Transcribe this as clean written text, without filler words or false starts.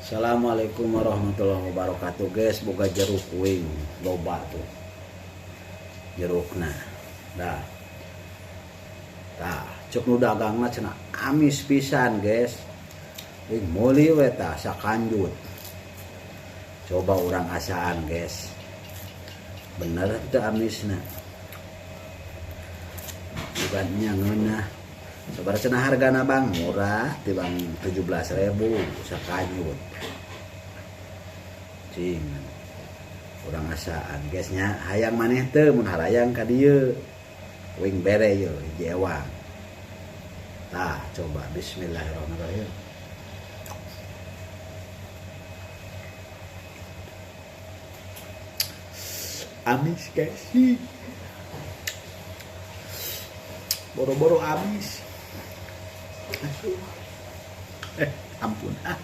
Assalamualaikum warahmatullahi wabarakatuh guys. Boga jeruk wing loba tuh jerukna. Dah. Tah, cek nu dagangna cenah amis pisan guys. Wing meuli we tah sakanjut. Coba urang asaan guys. Bener teu amisna. Bukannya ngeunah. Sabaraha cenah hargana bang? Murah, tibang 17.000 sakanyut. Cing. Urang asaan guys nya, hayang maneh teu mun harayang ka dieu. Wing bere yeuh hiji ewang. Tah, coba bismillahirrahmanirrahim. Amis guys. Boro-boro amis. Aduh. Ampun. Ah.